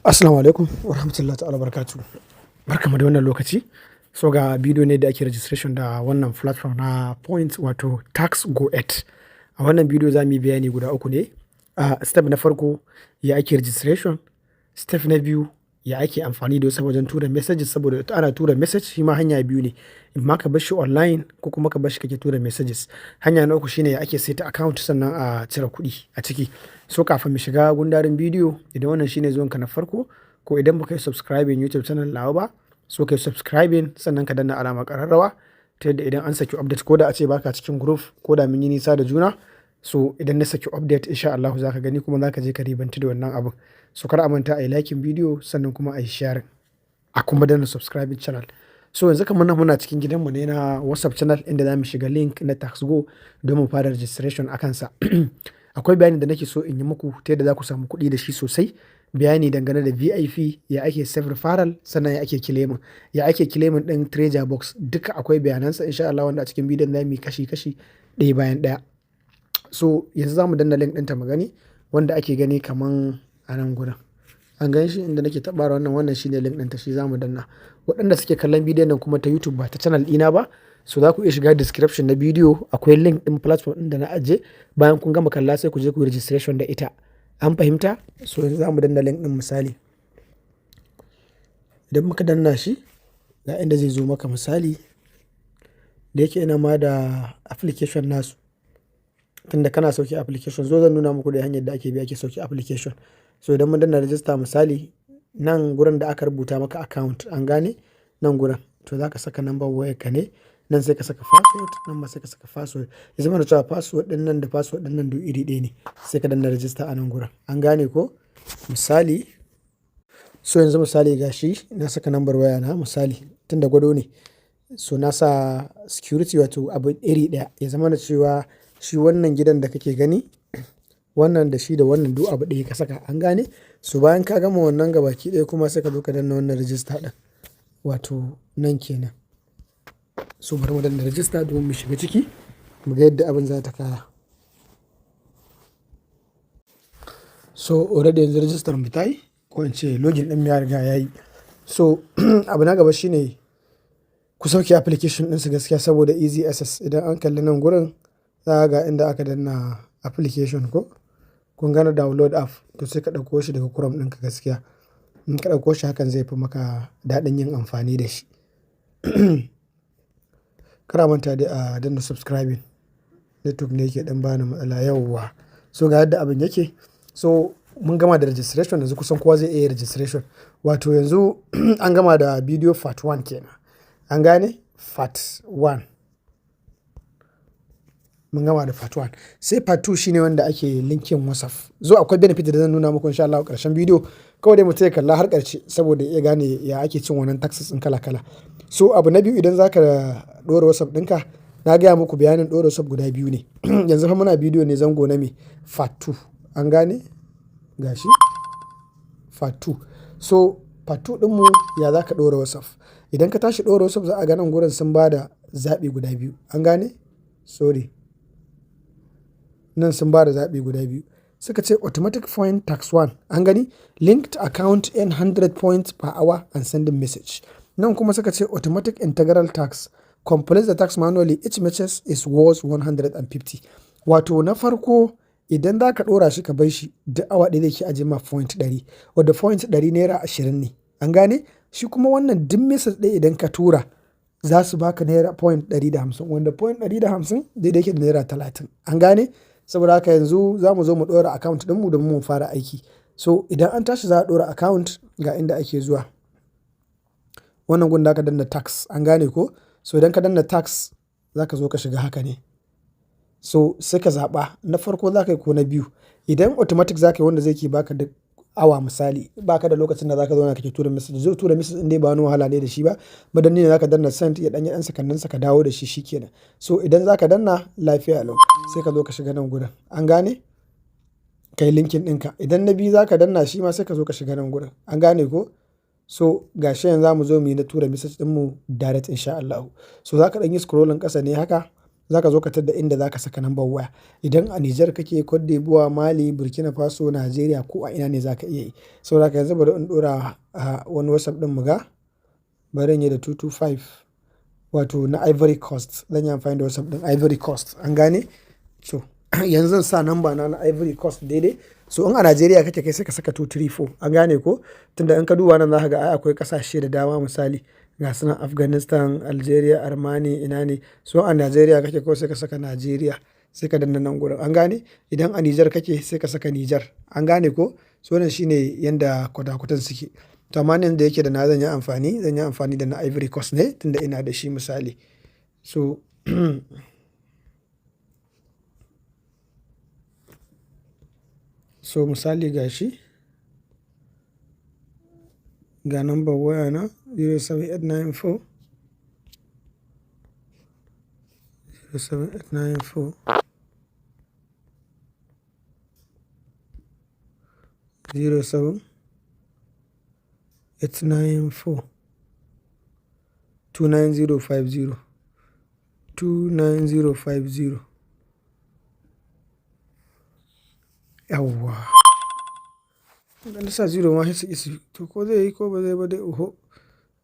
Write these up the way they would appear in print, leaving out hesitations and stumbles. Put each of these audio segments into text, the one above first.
Assalamu alaikum wa rahmatullahi ta'ala barakatuh. Barkamu da wannan lokaci. So ga bidiyo ne da ake registration da wannan platform na point, wato Tax Go 8. A wannan bidiyo za mu yi bayani guda uku ne. Step na farko, ya ake registration. Step na biyu, ya ake amfani da wasu wajen tura messages, saboda ana tura message shi ma hanya biyu ne. In ma ka bar shi online ko kuma ka bar shi kake tura messages. Hanya na uku shine ya ake saita account sannan a cire kuɗi a ciki. So kafin mu shiga gundarin bidiyo, idan wannan shine zuwanka na farko ko idan baka yi subscribing YouTube channel nawa ba, so ka yi subscribing sannan ka danna alamar ƙararrawa ta yadda idan an saki update, ko da ace baka cikin group ko da mun yi nisa da juna, so idan na saki update, insha Allahu za ka gani kuma za ka je ka ribanci da wannan abun. So kar a manta a yi liking bidiyo sannan kuma a yi sharing, a kuma danna subscribing channel. So yanzu kamar nan muna cikin gidanmu ne na WhatsApp channel, inda za mu shiga link na TaxGo don mu fara registration a kansa. Akwai bayani da nake so in yi muku ta yadda za ku samu kuɗi da shi sosai. Bayani dangane da VIP, ya ake self referral, sannan ya ake claiming. Ya ake claiming ɗin treasure box, duka akwai bayanansa insha Allah, wanda a cikin bidiyon za mu yi kashi kashi, ɗaya bayan ɗaya. So yanzu za mu danna link ɗinta mu gani, wanda ake gani kaman a nan gurin. An gan shi inda nake taɓa wannan, wannan shine link ɗinta, shi za mu danna. Waɗanda suke kallon bidiyon nan kuma ta YouTube ba ta channel ɗina ba, so za ku iya shiga description na bidiyo, akwai link ɗin platform ɗin da na ajiye. Bayan kun gama kalla, sai ku je ku yi registration da ita. An fahimta? So yanzu za mu danna link ɗin misali. Idan muka danna shi, ga inda zai zo maka misali. Da yake ina ma da application nasu. Tunda kana sauke application, zo zan nuna muku da hanyar da ake bi ake sauke application. So idan mun danna register misali, nan gurin da aka rubuta maka account, an gane? Nan gurin. To za ka saka number wayarka ne. Nan sai ka saka password, nan ma sai ka saka password. Ya zama na cewa password ɗin nan da password ɗin nan duk iri ɗaya ne. Sai ka danna register a nan gurin. An gane ko? Misali, so yanzu misali gashi na saka number waya na misali, tunda gwado ne. So na sa security, wato abu iri ɗaya. Ya zama na cewa shi wannan gidan da kake gani, wannan da shi da wannan duk abu ɗaya ka saka. An gane? So bayan ka gama wannan gabaki ɗaya kuma, sai ka zo ka danna wannan register ɗin. Wato nan kenan. So bari mu danna register domin mu shiga ciki mu ga yadda abin za ta kaya. So already yanzu register mu ta yi, ko in ce login ɗin mu ya riga ya yi. So abu na gaba shine ku sauke application ɗinsu gaskiya saboda easy access. Idan an kalli nan gurin, za ka ga inda aka danna application ko? Kun gane download app, to sai ka ɗauko shi daga Chrome ɗinka gaskiya. In ka ɗauko shi, hakan zai fi maka daɗin yin amfani da shi. Kar a manta dai a danna subscribing. Network ne yake ɗan bani matsala yauwa. So ga yadda abin yake. So mun gama da registration, yanzu kusan kowa zai iya registration. Wato yanzu an gama da video part one kenan. An gane? Part one. Mun gama da part one. Sai part two shine wanda ake linking WhatsApp. So akwai benefit da zan nuna muku insha Allah a ƙarshen bidiyo. Kawai dai mutum ya kalla har ƙarshe saboda ya gane ya ake cin wannan tasks ɗin kala kala. So abu na biyu, idan zaka ɗora WhatsApp ɗinka, na gaya muku bayanin ɗora WhatsApp guda biyu ne. Yanzu fa muna bidiyo ne zango na me? Part two. An gane? Gashi? Part two. So part two ɗinmu, ya za ka ɗora WhatsApp. Idan ka tashi ɗora WhatsApp, za a ga nan gurin sun ba da zaɓi guda biyu. An gane? Sorry. Nan sun ba da zaɓi guda biyu. Suka ce automatic point task one. An gani? Linked account, earn 100 points per hour and sending message. Nan kuma suka ce automatic integral task. Complete the task manually. Each message is worth 150. Wato na farko, idan za ka ɗora shi ka bar shi, duk awa ɗaya zai ke ajiye ma point 100. Wadda point 100 ₦20 ne. An gane? Shi kuma wannan, duk message ɗaya idan ka tura, za su baka naira point 150, wanda point 150 daidai yake da ₦30. An gane? Saboda haka yanzu za mu zo mu ɗora account ɗinmu domin mu fara aiki. So idan an tashi za a ɗora account, ga inda ake zuwa. Wannan gun da aka danna task, an gane ko? So idan ka danna task, za ka zo ka shiga haka ne. So sai ka zaɓa na farko za ka yi ko na biyu. Idan automatic za ka yi, wanda zai ke baka duk awa misali, ba ka da lokacin da za ka zauna kake tura message. Zai tura message in dai ba wani wahala ne da shi ba. Madanni ne za ka danna send, ya ɗan yi ɗan sakannansa, ka dawo da shi, shi kenan. So idan za ka danna lafiya lau, sai ka zo ka shiga nan gurin. An gane? Ka yi linking ɗinka. Idan na biyu za ka danna, shi ma sai ka zo ka shiga nan gurin. An gane ko? So ga shi yanzu za mu zo muyi na tura message ɗinmu direct insha Allahu. So za ka ɗan yi scrolling ƙasa ne haka, Za ka zo ka tadda inda za ka saka number waya. Idan a Nijar kake, Cote d'Ivoire, Mali, Burkina Faso, Nigeria ko a ina ne za ka iya yi. Saboda haka yanzu bari in ɗora a wani WhatsApp ɗin mu ga. Bari in yi da 225 wato na Ivory Coast. Zan yi amfani da WhatsApp ɗin Ivory Coast. An gane? So yanzu zan sa number na na Ivory Coast daidai. So in a Najeriya kake kai sai ka saka 234. An gane ko? Tunda in ka duba nan za ka ga ai akwai ƙasashe da dama, misali ga su nan Afghanistan, Algeria, Armenia, ina ne. So a Najeriya kake kawai sai ka saka Najeriya, sai ka danna nan gurin. An gane? Idan a Nijar kake sai ka saka Nijar. An gane ko? So wannan shine yanda kwata-kwatan suke. To amma nan da yake da na zan yi amfani da na Ivory Coast ne tunda ina da shi misali. So misali ga shi, ga number waya na 07894 07894 07894 29050 29050. Yauwa. Idan na sa zero ma sai su ƙi su, to ko zai yi ko ba zai ba dai oho.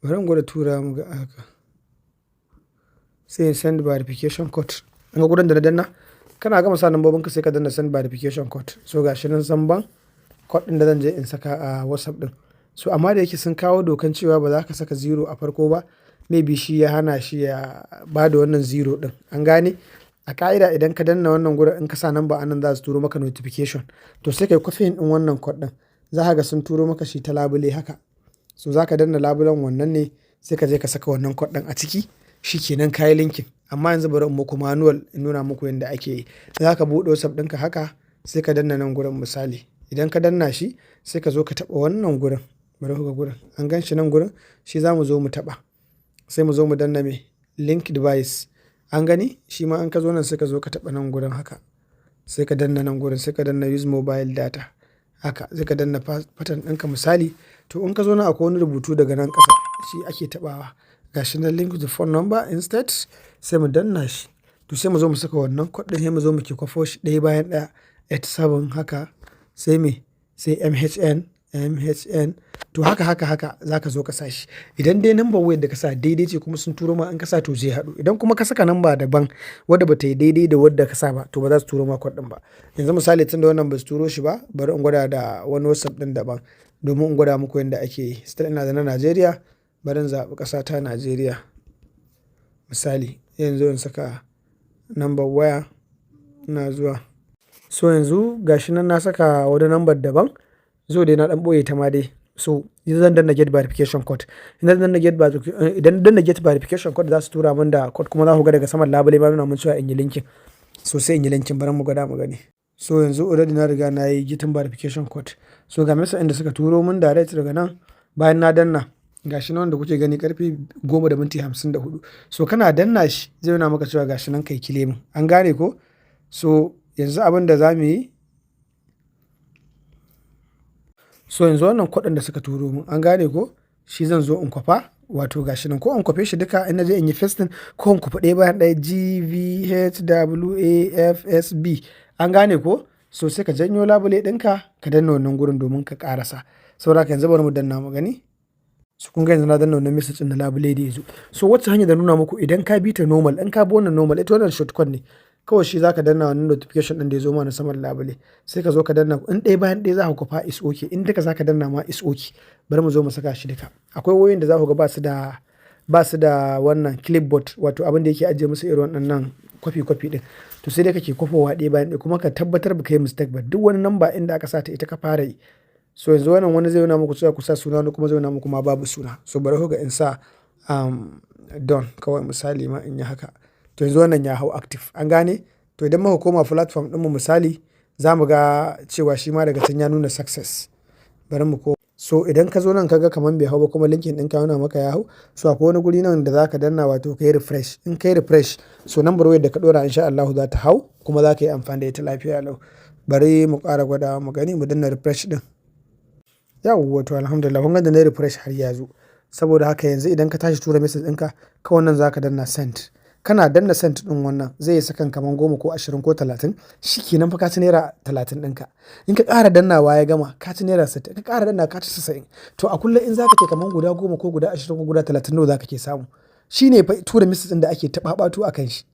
Bari in gwada tura mu ga haka. Sai in send verification code. Kun ga gurin da na danna? Kana gama sa lambobinka sai ka danna send verification code. So ga shi nan sun ban code ɗin da zan je in saka a WhatsApp ɗin. So amma da yake sun kawo dokan cewa ba za ka saka zero a farko ba, maybe shi ya hana shi ya ba da wannan zero ɗin. An gane? A ƙa'ida idan ka danna wannan gurin, in ka sa number a nan, za su turo maka notification. To sai ka yi copying ɗin wannan code ɗin. Za ka ga sun turo maka shi ta labule haka. So za ka danna labulen wannan ne sai ka je ka saka wannan code ɗin a ciki. Shi ke nan ka yi linking. Amma yanzu bari in muku manual in nuna muku yanda ake yi. Za ka buɗe WhatsApp ɗinka haka sai ka danna nan gurin misali. Idan ka danna shi sai ka zo ka taɓa wannan gurin. Bari ku ga gurin. An gan shi nan gurin? Shi za mu zo mu taɓa. Sai mu zo mu danna me? Link device. An gani? Shi ma in ka zo nan sai ka zo ka taɓa nan gurin haka. Sai ka danna nan gurin, sai ka danna use mobile data. Haka sai ka danna pattern ɗinka misali. To in ka zo nan akwai wani rubutu daga nan ƙasa, shi ake taɓawa. Ga shi nan, link the phone number instead, sai mu danna shi. To sai mu zo mu saka wannan code ɗin, sai mu zo muke kwafo shi ɗaya bayan ɗaya. 87 haka, sai me? Sai MHN MHN. To haka haka haka za ka zo ka sa shi. Idan dai number wayar da ka sa daidai ce kuma sun turo ma, in ka sa to zai haɗu. Idan kuma ka saka number daban wadda ba ta yi daidai da wadda ka sa ba, to ba za su turo ma code ɗin ba. Yanzu misali, tunda wannan ba su turo shi ba, bari in gwada da wani WhatsApp ɗin daban domin in gwada muku yanda ake yi. Still ina da na Najeriya, bari in zaɓi ƙasa ta Najeriya. Misali yanzu in saka number waya, ina zuwa. So yanzu ga shi nan na saka wani number daban. Zo dai na ɗan ɓoye ta ma dai. So yanzu zan danna get verification code. Idan danna get verification code, za su tura min da code, kuma za ku ga daga saman labule ma nuna mun cewa in yi linking. So sai in yi linking, bari mu gwada mu gani. So yanzu already na riga na yi getting verification code. So ga message ɗin da suka turo mun direct daga nan bayan na danna. Ga shi nan wanda kuke gani, karfe 10:54. So kana danna shi zai nuna maka cewa ga shi nan kai claiming. An gane ko? So yanzu abin da za mu yi. So yanzu wannan code ɗin da suka turo mun, an gane ko? Shi zan zo in kwafa, wato ga shi nan, ko in kwafe shi duka in na je in yi pasting, ko in kwafi ɗaya bayan ɗaya, G V H W A F S B. An gane ko? So sai ka janyo labule ɗinka ka danna wannan gurin domin ka ƙarasa. Saboda haka yanzu bari mu danna mu gani. So kun ga yanzu na danna wannan message ɗin na labule da ya zo. So wacce hanyar da nuna muku, idan ka bi ta normal, in ka bi wannan normal, ita wannan shortcut ne. Kawai shi za ka danna wannan notification ɗin da ya zo ma na saman labule. Sai ka zo ka danna, in ɗaya bayan ɗaya za ka kwafa is okay. In duka za ka danna ma is okay. Bari mu zo mu saka shi duka. Akwai wayoyin da za ku ga ba su da wannan clipboard, wato abin da yake ajiye musu irin waɗannan kwafi kwafi ɗin. To sai dai kake kwafowa ɗaya bayan ɗaya, kuma ka tabbatar ba ka yi mistake ba. Duk wani number inda aka sa ta ita ka fara yi. So yanzu wannan wani zai nuna muku cewa ku sa suna, wani kuma zai nuna muku ma babu suna. So bari ku ga in sa done kawai misali ma in yi haka. To yanzu wannan ya hau active. An gane? To idan muka koma platform ɗinmu misali, za mu ga cewa shi ma daga can ya nuna success. Bari mu koma. So idan ka zo nan ka ga kaman bai hau ba kuma linking ɗinka ya nuna maka ya hau. So akwai wani guri nan da za ka danna, wato ka yi refresh. In ka yi refresh, so number wayar da ka ɗora in sha Allahu za ta hau kuma za ka yi amfani da ita lafiya lau. Bari mu ƙara gwadawa mu gani, mu danna refresh ɗin. Yauwa, to alhamdulillah, kun ga da na yi refresh har ya zo. Saboda haka yanzu idan ka tashi tura message ɗinka, kawai nan za ka danna send. Kana danna send ɗin wannan, zai yi sakan kaman 10 ko 20 ko 30, shi kenan fa ka ci ₦30 ɗinka. In ka ƙara dannawa ya gama, ka ci ₦60. In ka ƙara dannawa, ka ci 90. To a kullum in za ka ke kaman guda 10 ko guda 20 ko guda 30, nawa za ka ke samu? Shi ne fa tura message ɗin da ake ta ɓaɓatu a kan shi.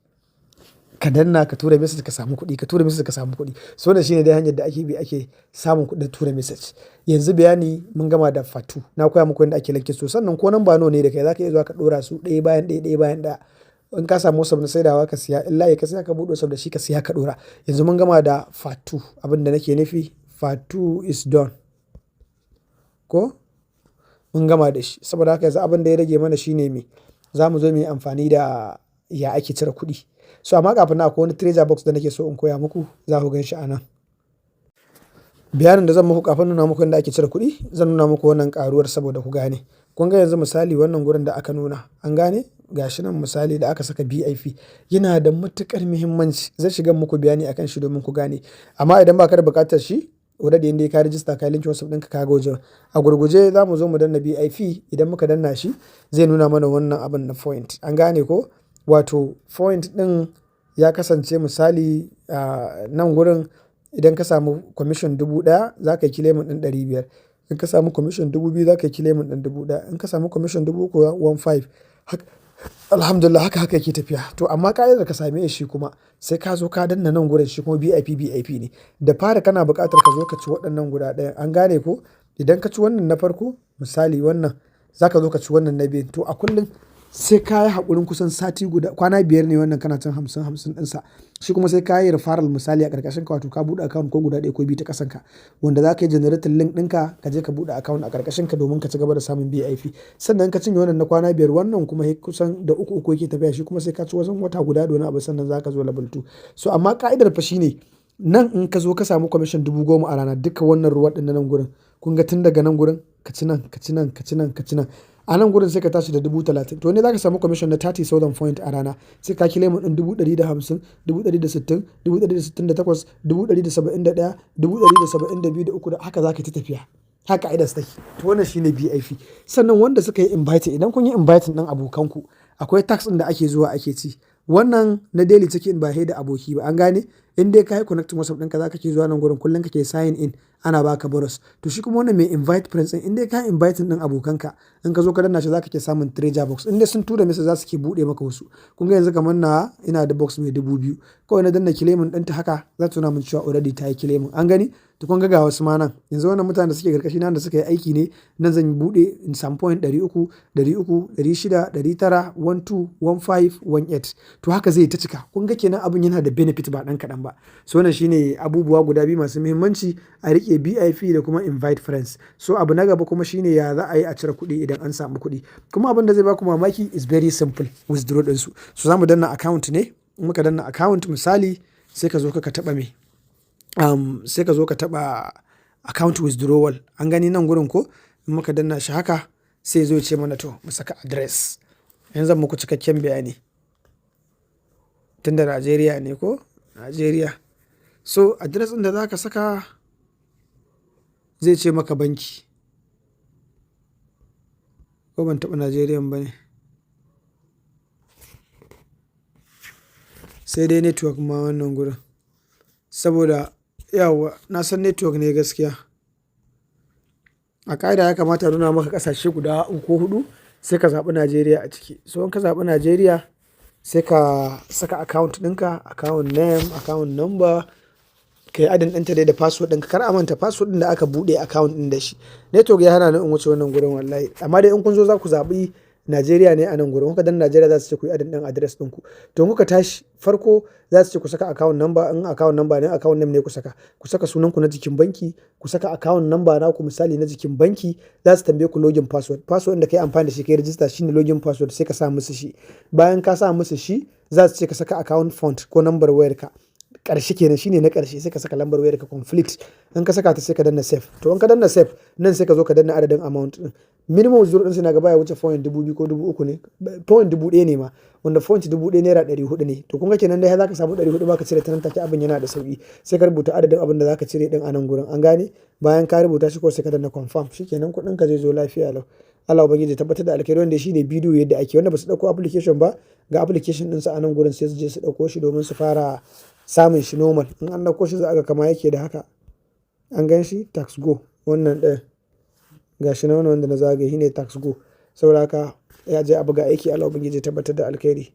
Ka danna ka tura message ka samu kuɗi, ka tura message ka samu kuɗi. So wannan shine dai hanyar da ake bi ake samun kuɗin tura message. Yanzu bayani mun gama da part 2. Na koya muku yadda ake linking su. Sannan ko namba nawa ne da kai, za ka iya zuwa ka ɗora su ɗaya bayan ɗaya, ɗaya bayan ɗaya. In ka samu WhatsApp na saidawa ka siya, in layi ka siya ka buɗe WhatsApp da shi ka siya ka ɗora. Yanzu mun gama da part 2. Abin da nake nufi, part 2 is done. Ko? Mun gama da shi. Saboda haka yanzu abin da ya rage mana shine me? Za mu zo mu yi amfani da ya ake cire kuɗi. So amma kafin nan akwai wani treasure box da nake so in koya muku, za ku gan shi a nan. Bayanin da zan muku kafin nuna muku yadda ake cire kuɗi, zan nuna muku wannan ƙaruwar saboda ku gane. Kun ga yanzu misali wannan gurin da aka nuna, an gane? Ga shi nan misali da aka saka VIP yana da matuƙar muhimmanci. Zan shiga muku bayani akan shi domin ku gane. Amma idan ba ka da buƙatar shi, already in dai ka register ka link WhatsApp ɗinka, ka ga wajen. A gurguje za mu zo mu danna VIP. Idan muka danna shi, zai nuna mana wannan abin na point. An gane ko? Wato point ɗin ya kasance misali a nan gurin, idan ka samu commission 1000, za ka yi claiming ɗin 500. In ka samu commission 2000, za ka yi claiming ɗin 1000. In ka samu commission 3000, 15. Haka, alhamdulillah, haka haka yake tafiya. To amma ƙa'idar ka same shi kuma sai ka zo ka danna nan gurin, shi kuma VIP VIP ne. Da fari kana buƙatar ka zo ka ci waɗannan guda ɗayan. An gane ko? Idan ka ci wannan na farko, misali wannan, za ka zo ka ci wannan na biyun. To a kullum sai ka yi haƙurin kusan sati guda, kwana 5 ne wannan, kana cin 50 50 ɗinsa. Shi kuma sai ka yi referral misali a ƙarƙashin ka, wato ka buɗe account ko guda ɗaya ko biyu ta ƙasan ka, wanda za ka yi generating link ɗinka, ka je ka buɗe account a ƙarƙashin ka domin ka ci gaba da samun VIP. Sannan ka cinye wannan na kwana 5, wannan kuma kusan da uku uku yake tafiya, shi kuma sai ka ci wajen wata guda da wani abu sannan za ka zo level 2. So amma ƙa'idar fa shine nan, in ka zo ka samu commission 10,000 a rana, duka wannan ruwan ɗin na nan gurin, kun ga tun daga nan gurin ka ci nan, ka ci nan, ka ci nan, ka ci nan. A nan gurin sai ka tashi da 30,000. To ne za ka samu commission na 30,000 point a rana. Sai ka claim ɗin 150,000, 160,000, 168,000, 171,000, 172 da uku, da haka za ka ta tafiya. Haka ƙa'idar su take. To wannan shine VIP. Sannan wanda suka yi invite, idan kun yi inviting ɗin abokanku, akwai task ɗin da ake zuwa ake ci. Wannan na daily check in ba sai da aboki ba, an gane? In dai ka yi connecting WhatsApp ɗinka, za ka ke zuwa nan gurin kullum kake sign in, ana baka bonus. To shi kuma wannan mai invite friends ɗin, in dai ka yi inviting ɗin abokanka, in ka zo ka danna shi, za ka ke samun treasure box. In dai sun tura message, za su ke buɗe maka wasu. Kun ga yanzu kamar na ina da box mai 2000. Kawai na danna claiming ɗinta haka, za ta nuna min cewa already ta yi claiming. An gani? To kun ga ga wasu ma nan. Yanzu wannan mutanen da suke karkashi na da suka yi aiki ne, nan zan buɗe in samu point 300, 300, 600, 900, 12, 15, 18. To haka zai ta cika. Kun ga kenan abun yana da benefit ba ɗan kaɗan ba. So wannan shine abubuwa guda biyu masu muhimmanci a riƙe, VIP da kuma invite friends. So abu na gaba kuma shine ya za a yi a cire kuɗi idan an samu kuɗi. Kuma abin da zai baku mamaki is very simple withdraw ɗinsu. So za mu danna account ne. In muka danna account misali, sai ka zo ka taɓa me? Sai ka zo ka taɓa account withdrawal. An gani nan gurin ko? In muka danna shi haka, sai zo ya ce mana to mu saka address. Yanzu zan muku cikakken bayani. Tun da Najeriya ne ko? Najeriya. So address ɗin da za ka saka, zai ce maka banki. Ko ban taɓa Najeriyan ba ne? Sai dai network ma wannan gurin. Saboda yauwa na san network ne gaskiya. A ƙa'ida ya kamata a nuna maka ƙasashe guda uku ko huɗu, sai ka zaɓi Najeriya a ciki. So in ka zaɓi Najeriya, sai ka saka account ɗinka, account name, account number, ka yi adding ɗinta dai da password ɗinka. Kar a manta password ɗin da aka buɗe account ɗin da shi. Network ya hana ni in wuce wannan gurin wallahi. Amma dai in kun zo, za ku zaɓi Najeriya ne a nan gurin. Kuka danna Najeriya, za su ce ku yi adding ɗin address ɗinku. To in kuka tashi farko, za su ce ku saka account number, in account number ne, account name ne ku saka. Ku saka sunanku na jikin banki, ku saka account number naku misali na jikin banki, za su tambaye ku login password. Password ɗin da ka yi amfani da shi ka yi register shine login password, sai ka sa musu shi. Bayan ka sa musu shi, za su ce ka saka account phone ko number wayarka. Ƙarshe kenan, shine na ƙarshe, sai ka saka lambar wayarka complete. In ka saka ta, sai ka danna save. To in ka danna save nan, sai ka zo ka danna adadin amount ɗin. Minimum withdraw ɗin suna ga baya wuce point 2000 ko 3000 ne. Point 1000 ne ma. Wanda point 1000 ₦400 ne. To kun ga kenan dai za ka samu 400 ba ka cire ta nan take, abin yana da sauƙi. Sai ka rubuta adadin abin da za ka cire ɗin a nan gurin. An gane? Bayan ka rubuta shi ko, sai ka danna confirm. Shi kenan, kuɗinka zai zo lafiya lau. Allah Ubangiji ya tabbatar da alkhairi. Wanda shine bidiyo yadda ake. Wanda ba su ɗauko application ba, ga application ɗinsa a nan gurin, sai su je su ɗauko shi domin su fara samun shi normal. In an ɗauko shi, za a ga kama yake da haka. An gan shi, Tax Go wannan ɗaya. Ga shi na wannan wanda na zagaye shine Tax Go. Saboda haka ya je a buga aiki. Allah Ubangiji ya tabbatar da alkhairi.